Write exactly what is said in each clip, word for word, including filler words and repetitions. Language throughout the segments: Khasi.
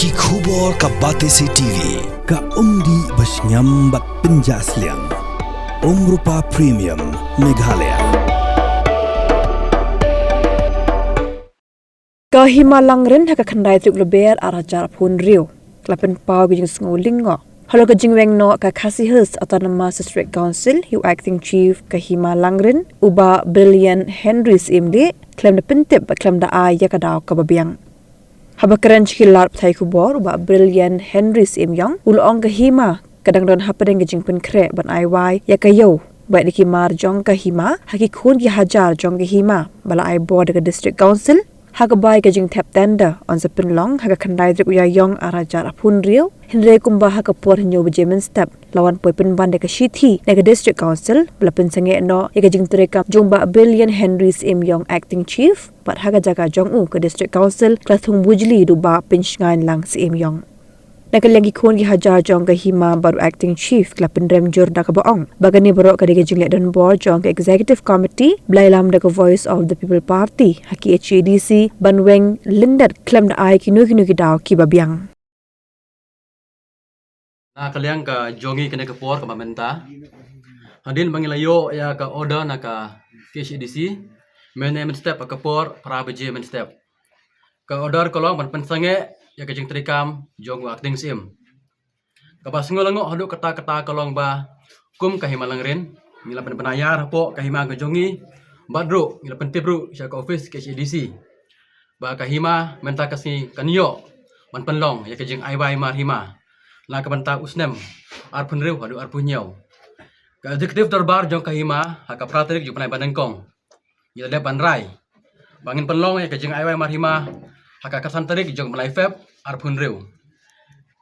Ki khubor ka Batesi T V, ka umdih ba shngiam bad pynjah sliang. Umrupa Premium, Meghalaya. Ka Hima Langrin ha ka khyndai tarik Lber ar hajar arphew hynriew ka la pynpaw ka jingsngew lyngngoh halor ka jingweng noh ka Khasi Hills Autonomous District Council ïa u Acting Chief ka Hima Langrin, u Bah Brilliant Henry Syiemlieh, khlem da pyntip bad khlem da ai ïa ka daw kaba biang. Haba kren sha ki lad pathai khubor, u Bah Brilliant Henry Syiemiong u la ong ka hima ka dang don hapdeng ka jingpynkhreh ban ai wai ïa ka ïew bad ïa ki mar jong ka hima ha ki khun ki hajar jong ka hima ba la ai bor da ka District Council ha kaba ïa ka jingthep tender yn sa pynlong ha ka khyndai tarik u Ïaïong ar hajar arphew hynriew, hynrei kumba ha ka por hynñiew baje mynstep la wan poi pynban da ka shithi na ka District Council ba la pynsangeh noh ïa ka jingtrei kam jong u Bah Brilliant Henry Syiemiong, Acting Chief, bad ha ka jaka jong u ka District Council ka la thung bujli da u Bah Pynshngaiñlang Syiemiong. Na ka liang ki khun ki hajar jong ka hima bad u Acting Chief ki la pynrem jur da kaba ong ba kane baroh ka dei ka jingleh donbor jong ka Executive Committee ba la ïalam da ka Voice of the People Party ha ki H A D C ban weng lyndet khlem da ai kino kino ki daw kiba biang. Na ka liang ka jong ngi kane ka por kaba mynta, hadien ba ngi la ïoh ïa ka order na ka K H A D C mynne mynstep ha ka por phra baje mynstep. Ka order ka long ban pynsangeh ïa ka jingtrei kam jong u Acting Syiem. Kaba sngew lyngngoh haduh katta katta ka long ba kum ka Hima Langrin ngi la pynbna ïar hapoh ka hima ka jong ngi bad ruh ngi la pyntip ruh sha ka office K H A D C ba ka hima mynta ka sngi kan ïoh ban pynlong ïa ka jingai wai mar hima na ka bynta u snem arphew hynriew haduh arphew hynñiew. Ka Executive Dorbar jong ka hima ha ka phra tarik jong u bnai ba nyngkong ngi la dep ban rai ba ngin pynlong ïa ka jingai wai mar hima ha ka khatsan tarik jong u bnai Feb arphew hynriew.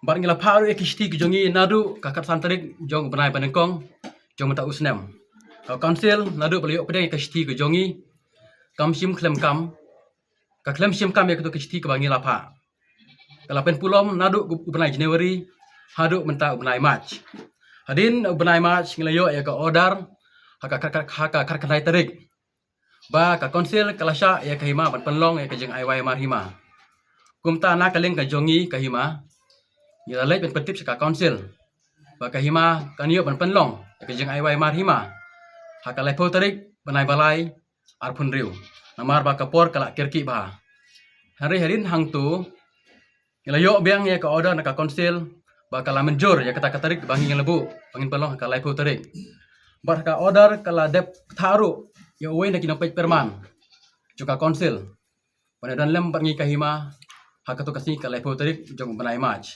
Bad ngi la phah ruh ïa ki shithi ki jong ngi naduh ka khatsan tarik jong u bnai ba nyngkong jong mynta u snem. Ka Council naduh ba la ïoh pdiang ïa ka shithi ka jong ngi kam shim khlem kam, ka khlem shim kam ïa kato ka shithi kaba ngi la phah. Ka la pynpulom naduh u bnai January haduh mynta u bnai March. Hadien u bnai March ngi la ïoh ïa ka order ha ka, ka, ka, ha ka khatkhyndai tarik ba ka Council ka la shah ïa ka hima ban pynlong ïa ka jingai wai mar hima. Kumta na ka liang ka jong ngi ka hima ngi la leit ban pyntip sha ka Council ba ka hima kan ïoh ban pynlong ïa ka jingai wai mar hima ha ka laiphew tarik bnai ba lai arphew hynriew namar ba ka por ka la kyrkieh bha. Hynrei hadien hangto ngi la ïoh biang ïa ka order na ka Council ba ka la mynjur ïa kata ka tarik ba ngi la buh ba ngin pynlong ha ka laiphew tarik. Bad ha ka order ka la dep kthah ruh ïa uwei na ki nongpeit pyrman jong ka Council ban ïadon lem bad ngi ka hima ha kato ka sngi ka laiphew tarik jong u bnai March.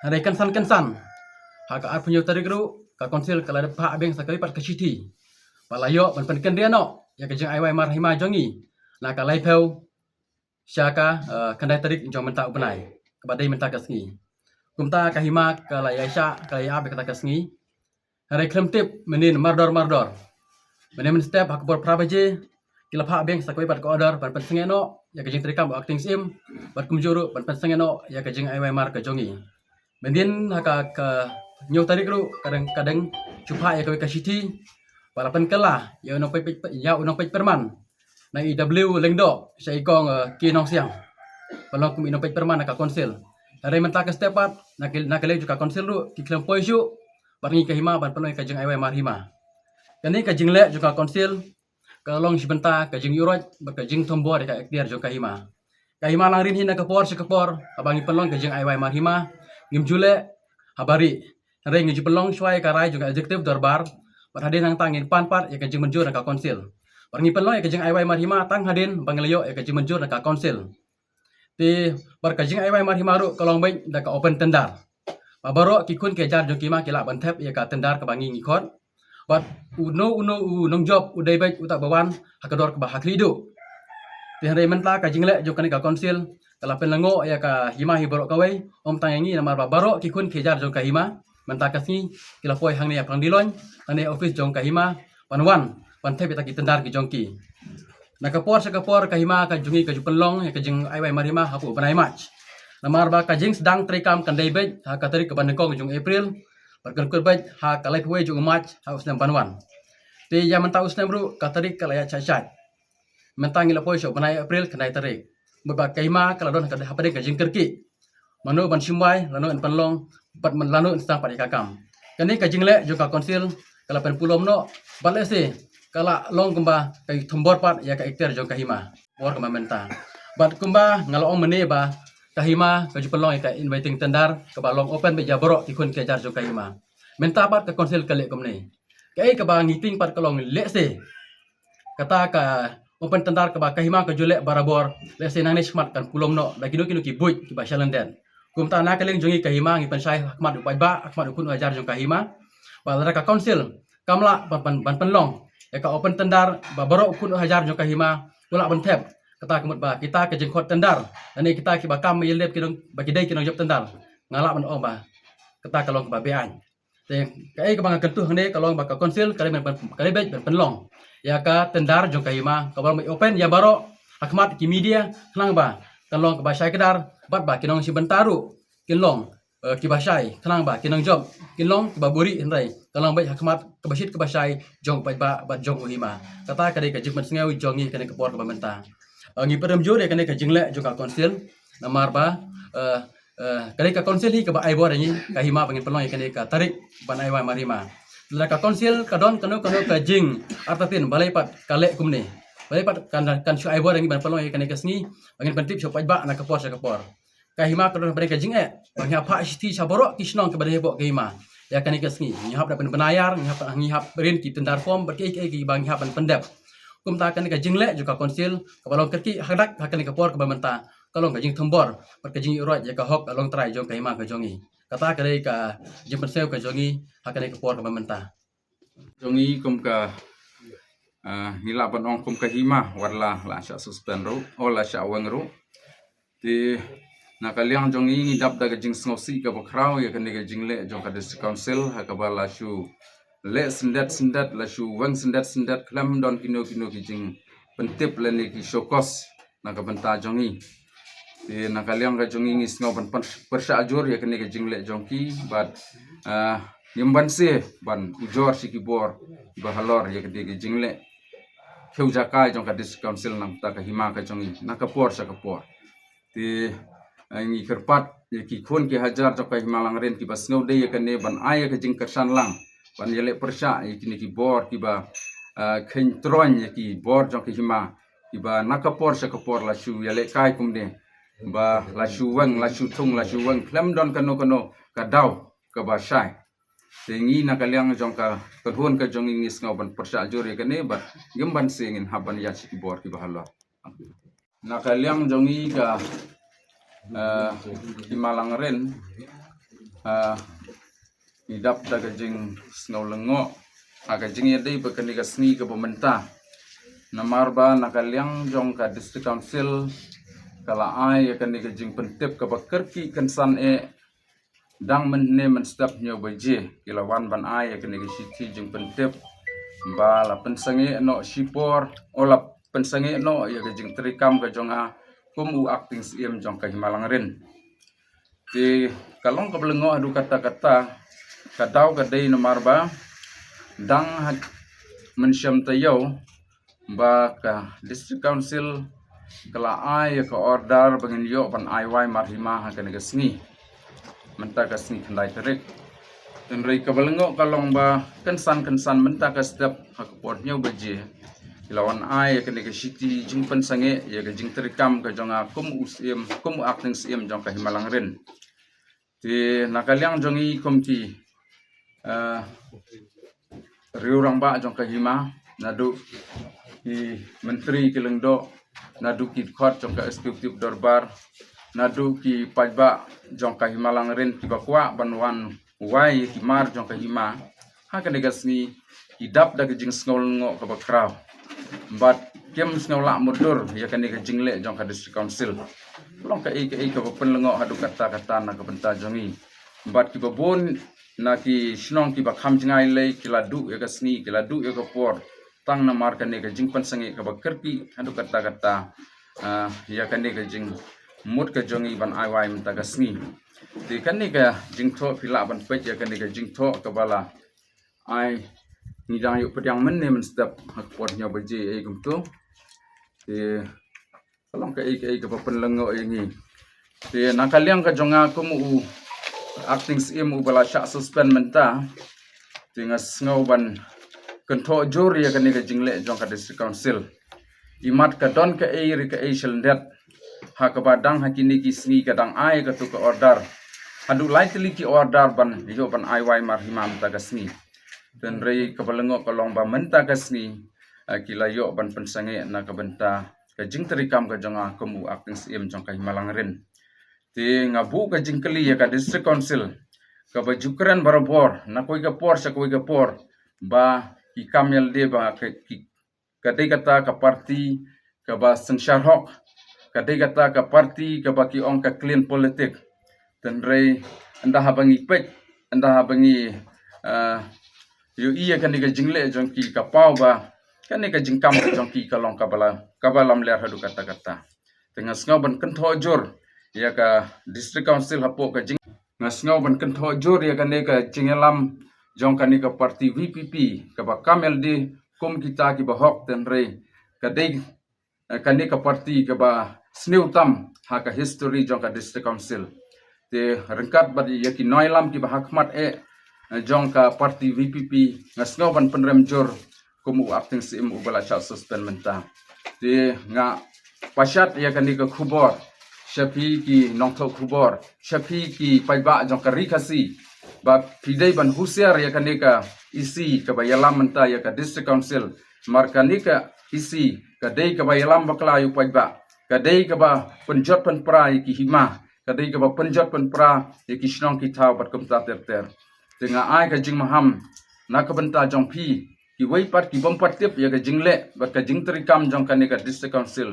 Hynrei kynsan kynsan ha ka arphew hynñiew tarik ruh ka Council ka la dep phah biang sa kawei pat ka shithi ba la ïoh ban pynkynriah noh ïa ka jingai wai mar hima jong ngi na ka laiphew sha ka, eh, khyndai tarik jong mynta u bnai kaba dei mynta ka sngi. Kumta ka hima ka la ïaishah, ka la ïa-ap ïa kata ka sngi. Hynrei khlem tip mynnin mardor mardor mynne mynstep ha ka por phra baje ki la phah biang sa kawei pat ka order ban pynsangeh noh ïa ka jingtrei kam u Acting Syiem bad kumjuh ruh ban pynsangeh noh ïa ka jingai wai mar ka jong ngi. Mynnin ha ka, ka hynñiew tarik ruh ka dang, ka dang shu phah ïa kawei ka shithi ba la pynkylla ïa u nongpeit, ïa u nongpeit pyrman na i W Lyngdoh sha i kong, eh, K Nongsiang ba long kum i nongpeit pyrman na ka Council. Hynrei mynta ka step pat na ka, na ka liang jong ka Council ruh ki khlem poi shuh bad ngi ka hima ban pynlong ïa ka jingai wai mar hima. Kane ka jingleh jong ka Council ka long shi bynta ka jingïuhroit bad ka jingthombor ïa ka ikhtiar jong ka hima. Ka hima Langrin hi na ka por sha ka por haba ngi pynlong ka jingai wai mar hima ngim ju leh haba rieh. Hynrei ngi ju pynlong shuwa ïa ka rai jong ka Executive Dorbar bad hadien nangta ngin pan pat ïa ka jingmynjur na ka Council. Bad ngi pynlong ïa ka jingai wai mar hima tang hadien ba ngi la ïoh ïa ka jingmynjur na ka Council. Te bad ka jingai wai mar hima ruh ka long beit da ka open tender ba baroh ki khun ki hajar jong ka hima ki lah ban thep ïa ka tender kaba ngi ngi khot. Bad uno uno u nongjop u dei beit uta ba wan ha ka dor kaba ha khlieh duh. Te hynrei mynta ka jingleh jong kane ka Council ka la pynlyngngoh ïa ka hima hi baroh kawei, ym tang ïa ngi namar ba baroh ki khun ki hajar jong ka hima mynta ka sngi ki la poi hangne ha Phrang Diloin, hangne office jong ka hima ban wan ban thep ïa kita ki tender ki jong ki. Na ka por sha ka por ka hima ka jong ngi ka ju pynlong ïa ka jingai wai mar hima hapoh u bnai March. Namar ba ka jingsdang treikam kan dei beit ha ka tarik kaba nyngkong jong u April bad kan kut beit ha ka laiphew wei jong u March ha u snem ban wan. Te ïa mynta u snem ruh ka tarik ka la ïaid shait shait. Mynta ngi la poi sha u bnai April khyndai tarik. Bad ba ka hima ka la don ha ka, hapdeng ka jingkyrkieh. mano ban shim wai, lano yn pynlong, bad man lano yn sdang pat ïa ka kam. Kane ka jingleh jong ka council ka la pynpulom noh, bad lehse ka la long kumba ka thombor pat ïa ka ikhtiar jong ka hima por kaba mynta. Bad kumba nga la ong mynne ba ka hima ka ju pynlong ïa ka inviting tender kaba long open beit ïa baroh ki khun ki hajar jong ka hima. Mynta pat ka council ka leh kumne. Kaei kaba ngi tieng pat ka long lehse kata ka open tender kaba ka hima ka ju leh barabor, lehse nangne shakhmat kan pulom noh da kino kino ki buit kiba sha lyndet. Kumta na ka liang jong ngi ka hima ngi pynshai ha khmat u paidbah, ha khmat u khun u hajar jong ka hima, ba lada ka council kam lah ban, ban, ban pynlong ïa ka open tender ba baroh u khun u hajar jong ka hima u lah ban thep, kata ka mut ba kita ka jingkhot tender lane kita kiba kam ïaleh ki nong, ba ki dei ki nongjop tender, nga lah ban ong ba kata ka long kaba beaiñ. Te kaei kaba nga kyntu hangne ka long ba ka council ka dei ban, ka dei beit ban pynlong ïa ka tender jong ka hima kaba long open ïa baroh, ha khmat ki media, khnang ba kan long kaba shai kdar, bad ba ki nongshim bynta ruh kin long, eh, kiba shai, khnang ba ki nongjop kin long kiba buhrieh, hynrei kan long beit ha khmat kaba shit kaba shai jong u paidbah bad jong u hima. Kata ka dei ka jingpynsngew jong ngi ha kane ka por kaba mynta. Eh, ngi pyrshah jur ïa kane ka jingleh jong ka council, namar ba, eh, eh, ka dei ka council hi kaba ai bor ïa ngi ka hima ba ngin pynlong ïa kane ka tarik ban ai wai marhima. Lada ka council ka don kano kano ka jingartatien, balei pat ka leh kumne? Balei pat kan, kan shu ai bor ïa ngi ban pynlong ïa kane ka sngi ba ngin pyntip sha u paidbah na ka por sha ka por? Ka hima ka don ha bneng ka jingeh ba ngi hap phah shithi sha baroh ki shnong kiba dei hapoh ka hima ïa kane ka sngi. Ngi hap da pynbna ïar, ngi hap, ngi hap print ki tender form bad kiei kiei kiba ngi hap ban pyndep. Kumta kane ka jingleh jong ka council kaba long kyrkieh haduh ha kane ka por kaba mynta ka long ka jingthombor bad ka jingïaroh ïa ka hok ka longtrai jong ka hima ka jong ngi. Kata ka dei ka jingpynsngew ka jong ngi ha kane ka por kaba mynta. Jong ngi kum ka, ah, ngi lah ban ong kum ka hima, wat la la shah suspend ruh, o la shah weng ruh. Te na ka liang jong ngi ngi dap da ka jingsngewsih kaba khraw ïa kane ka jingleh jong ka District Council ha kaba la shu leh syndet syndet, la shu weng syndet syndet khlem don kino kino ki jingpyntip lane ki show cause na ka bynta jong ngi. Te na ka liang ka jong ngi ngi sngew ban pyn-, pyrshah jur ïa kane ka jingleh jong ki bad, ah, ngim banse ban ujor sha ki bor ba halor ïa kane ka jingleh khiew jaka jong ka District Council na ka bynta ka hima ka jong ngi na ka por sha ka por. Te, eh, ngi kyrpad ïa ki khun ki hajar jong ka hima Langrin kiba sngewdei ïa kane ban ai ïa ka jingkyrshan lang ban ïaleh pyrshah ïa kine ki bor kiba, eh, kheiñ troiñ ïa ki bor jong ka hima kiba na ka por sha ka por la shu ïalehkai kumne, ba la shu weng, la shu thung, la shu weng khlem don kano kano ka daw kaba shai. Te ngi na ka liang jong ka kynhun ka jong ngi ngi sngew ban pyrshah jur ïa kane bad ngim banse ngin hap ban ïaid sha ki bor kiba halor. Na ka liang jong ngi ka, eh, hima Langrin, eh, ngi dap da ka jingsngew lyngngoh ha ka jingïadei bad kane ka sngi kaba mynta. Namar ba na ka liang jong ka District Council ka la ai ïa kane ka jingpyntip kaba kyrkieh kynsan eh dang mynne mynstep hynñiew baje ki la wan ban ai ïa kane ka shithi jingpyntip ba la pynsangeh noh shipor, o la pynsangeh noh ïa ka jingtrei kam ka jong nga kum u acting Syiem jong ka hima Langrin. Te ka long kaba lyngngoh haduh katta katta, ka daw ka dei namar ba dang ha mynshem taïew ba ka District Council ka la ai ïa ka order ba ngin ïoh ban ai wai marhima ha kane ka sngi, mynta ka sngi khyndai tarik. Hynrei kaba lyngngoh ka long ba kynsan kynsan mynta ka step ha ka por hynñiew baje ki la wan ai ïa kane ka shithi jingpynsangeh ïa ka jingtrei kam ka jong nga kum u Syiem, kum u acting Syiem jong ka hima Langrin. Te na ka liang jong ngi kum ki, eh, riew rangbah jong ka hima, naduh ki myntri ki lyngdoh, naduh ki dkhot jong ka Executive Dorbar, naduh ki paidbah jong ka hima Langrin kiba kwah ban wan wai ki mar jong ka hima ha kane ka sngi, ki dap da ka jingsngew lyngngoh kaba khraw bad kim sngew lah mutdur ïa kane ka jingleh jong ka District Council. Long kaei kaei kaba pynlyngngoh haduh katta katta na ka bynta jong ngi. Bad kiba bun na ki shnong kiba kham jngai lei ki la duh ïa ka sngi, ki la duh ïa ka por tang namar kane ka jingpynsangeh kaba kyrkieh haduh katta katta, ah, ïa kane ka jingmut ka jong ngi ban ai wai mynta ka sngi. Te kane ka jingthoh phi lah ban peit ïa kane ka jingthoh kaba la ai, ngi dang ïoh pdiang mynne mynstep ha ka por hynñiew baje ei kumto. Te ka long kaei kaei kaba pynlyngngoh ïa ngi. Te na ka liang ka jong nga kum u acting syiem uba la shah suspend mynta, te nga sngew ban kynthoh jur ïa kane ka jingleh jong ka District Council. Imat ka don kaei re kaei shalyndet, ha kaba dang ha kine ki sngi ka dang ai katu ka order, haduh lai tylli ki order ban ïoh ban ai wai marhima mynta ka sngi. Hynrei kaba lyngngoh ka long ba mynta ka sngi, ah, ki la ïoh ban pynsangeh na ka bynta ka jingtrei kam ka jong nga kum u acting syiem jong ka Hima Langrin. Te nga buh ka jingkylli ïa ka District Council kaba ju kren barabor na kawei ka por sha kawei ka por, ba ki kam ïalade ba ka, ki, ka dei kata ka parti kaba synshar hok, ka dei kata ka parti kaba ki ong ka clean politic. Hynrei ynda haba ngi peit, ynda haba ngi, ah, ïohi ïa kane ka jingleh jong ki, ka paw ba kane ka jingkam ka jong ki ka long kaba la, kaba lamler haduh katta katta. Te nga sngew ban kynthoh jur ïa ka District Council hapoh ka jing, nga sngew ban kynthoh jur ïa kane ka jingïalam jong kane ka parti VPP kaba kam ïalade kum kita kiba hok. Hynrei ka dei, eh, kane ka parti kaba sniew tam ha ka history jong ka District Council. Te ryngkat bad ïa ki nongïalam kiba ha khmat eh, eh, jong ka parti VPP, nga sngew ban pynrem jur kum u acting syiem uba la shah suspend mynta. Te nga pashat ïa kane ka khubor sha phi ki nongthoh khubor, sha phi ki paidbah jong ka Ri Khasi, ba phi dei ban husiar ïa kane ka EC kaba ïalam mynta ïa ka District Council. Namar kane ka EC ka dei kaba ïalam bakla ïa u paidbah, ka dei kaba pynjot pynpra ïa ki hima, ka dei kaba pynjot pynpra ïa ki shnong ki thaw bad kumta ter ter. Te nga ai ka jingmaham na ka bynta jong phi kiwei pat ki bym pat tip ïa ka jingleh bad ka jingtrei kam jong kane ka District Council,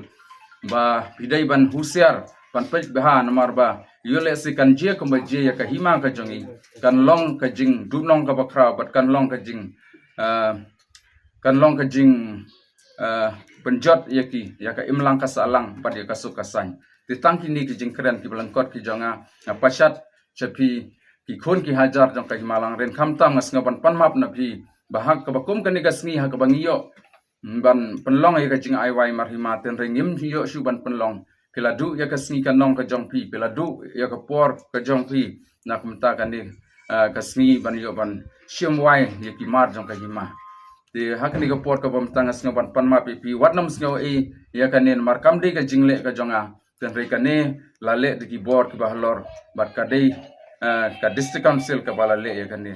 ba phi dei ban husiar, ban peit bha, namar ba ïoh lehse kan jia kumba jia ïa ka hima ka jong ngi, kan long ka jingduhnong kaba khraw bad kan long ka jing, ah, kan long ka jing, ah, pynjot ïa ki, ïa ka imlang ka sahlang bad ïa ka suk ka saiñ. Te tang kine ki jingkren kiba lyngkot ki jong nga, nga pashat sha phi ki khun ki hajar jong ka Hima Langrin, khamtam nga sngew ban pan map na phi ba ha kaba kum kane ka sngi ha kaba ngi ïoh ban pynlong ïa ka jingai wai marhima, hynrei ngim ïoh shuh ban pynlong. Phi la duh ïa ka sngi ka nong ka jong phi, phi la duh ïa ka por ka jong phi, na kumta kane, ah, ka sngi ban ïoh ban shim wai ïa ki mar jong ka hima. Te ha kane ka por kaba mynta nga sngew ban pan map ïa phi, wat nym sngew ei ïa kane, namar kam dei ka jingleh ka jong nga. Hynrei kane la leh da ki bor kiba halor bad ka dei, ah, ka District Council kaba la leh ïa kane.